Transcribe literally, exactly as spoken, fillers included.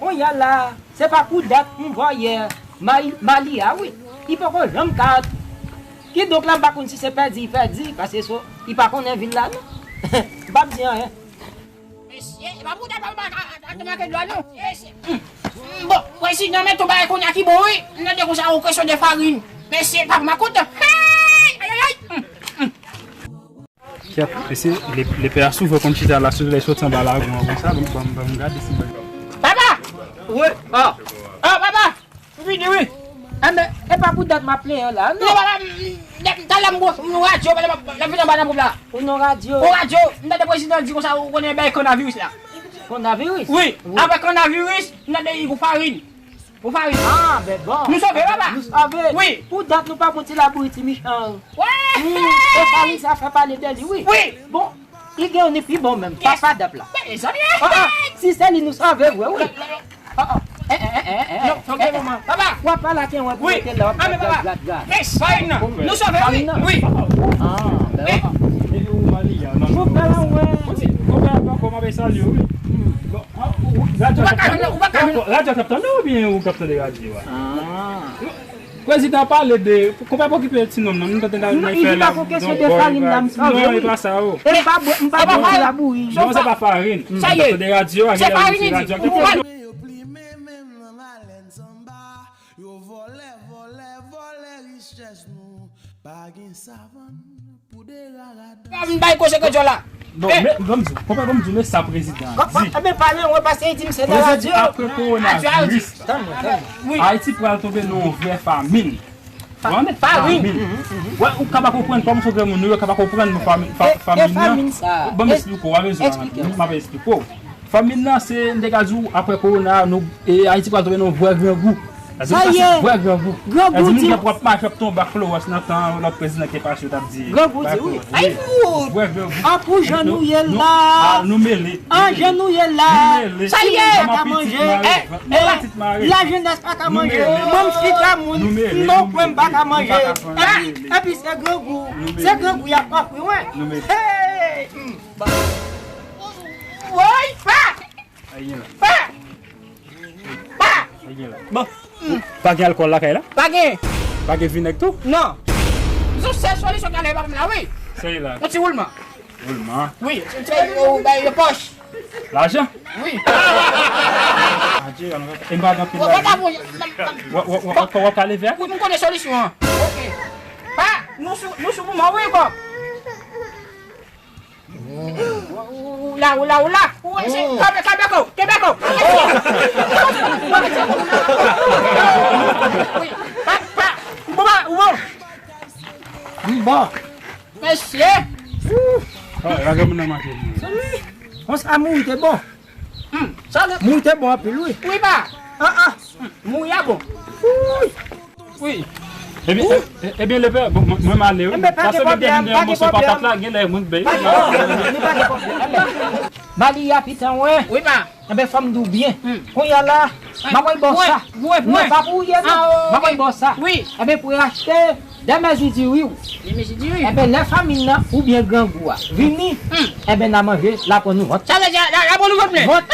Kounye a la, se pa pou dat m vòyè Mali a, wi. Li poko janm ka. Kidonk la, m pa konn si se pèdi li pèdi, paske so, li pa konnen vil la, non. M p ap di anyen. Mesye, e pa pou dat m ap make dlo a, non. Mesye. Bon, prezidan, men tou bagay kounye a ki bon, wi. M tande konsa, ou kesyon de farin. Mesye, pa pou makout. Hey! Ayayay! Kèt, mesye, le, lepè a souvan konn chita la, solèy soti anba lagon an konsa, ban m, ban m, ban m gade si mwen. Papa! Wi, ah. Ah, papa! M vini, wi. Enben, e pa pou dat m ap plenyen la, non. Non, papa, m, m, talè m, m, radyo, papa, m, m vin anba nan gwoup la. Ou nan radyo? Ou radyo, m tande prezidan di konsa, ou konnen bay konaviris la. Konaviris? Wi, apre konaviris, m tande li pou farin. Pou farin. Ah, ben bon. Nou sove, papa. Nou sove. Wi. Pou dat nou pa bon ti labouyi ti michan. Wi. Hmm, e farin sa fè pale de li, wi. Wi. Bon, li gen yon ni pi bon menm. Papa dap la. Mezanmi. Ah, ah. Si se li nou sove vre, wi. Ah, ah. Eh, eh, eh, eh, eh. Non, ok, manman. Papa. W ap pale ak yon wè pou mete la, w ap gad, gad, gad. Yes, farin nan. Nou sove, wi. Farin nan. Wi. Ah, ben. Epi ou Malia, non, non. Konpè a, konpè a, kòman pe salye, wi. Bon. Radyo k ap tande, radyo k ap tande oubyen ou k ap tande radyo a? Ah. Prezidan pale de, konpè pa okipe ti nonm nan, nou tande nan fè la. Non, e pa farin. Non, se pa farin. Sa ye. Tande radyo a, se farin. Yo vòlè, vòlè, vòlè richès nou. Pa gen savann pou de rara danse. M bay koze ke djòl la. Bon, men, ban m di w, konpè, ban m di w, men sa prezidan an di. Ebyen, pale, mwen, paske li di m se nan radyo. Prezidan, apre kowonaviris, Ayiti pral tonbe nan yon vrè famin. Famin. Wè, ou ka pa konprann, kòm se granmoun nou, yo ka pa konprann nou famin, famin nan. Ban m esplike w, a rezon, m ap esplike w. Famin nan, se, m te ka di w, apre kowona, nou, e, Ayiti pral tonbe nan yon vrè grangou. Sa ye. Vrè grangou. Grangou di. Moun k ap mache ap tonbe ak klowòs nan tan lòt prezidan ki te pase, yo t ap di. Grangou di, wi. Vrè grangou. An pou jan nou ye la. Nou mele. An jan nou ye la. Sa ye. Pa ka manje. Lajenès pa ka manje. Manm chita moun. Non, mwen m pa ka manje. Epi, epi se grangou. Se grangou y ap ofri, wi. Hey! Woy! Pa! Pa! Pa! Bon. Pa gen alkòl lakay la? Pa gen. Pa gen vinèg tou? Non. Se sèl solisyon k ale ba m la, wi. Sa ye la? Yon ti woulman. Woulman? Wi, se, se, ou bay yo pòch. Lajan? Wi. Adje, e m pa gen anpil lajan. W ap ka leve a? Wi, m konnen solisyon an. Ok. Pa, nou sou, nou sou moman, wi, kò. Ou la, ou la, ou la. Ou wè se kanpe, kanpe kò, kanpe kò. Wi, pa, pa. Ou bon, ou bon. M bon. Mesye. Lage moun nan mache. Konsa mouri te bon. Mouri te bon anpil, wi. Wi, pa. Ah, ah. Mouri a bon. Wi. Ebyen, ebyen, lepè, bon, mwen, mwen m ale, wi. Paske m te vin gen yon moso patat la, gen lè mwen bay. Pa gen pwoblèm, pa gen pwoblèm. Mali a pitan, wi. Wi, pa. Enben, fò m di w byen. Kounye a la, m ap voye ba w sa. Non, pa pou ou ye, non. M ap voye ba w sa. Wi. Enben, pou achte de mezi diri w. De mezi diri. Enben, lè famin nan oubyen grangou a vini, enben, n a manje, l a pran nou vant. Sa vle di, l a, l a pran nou vant plen. Vant.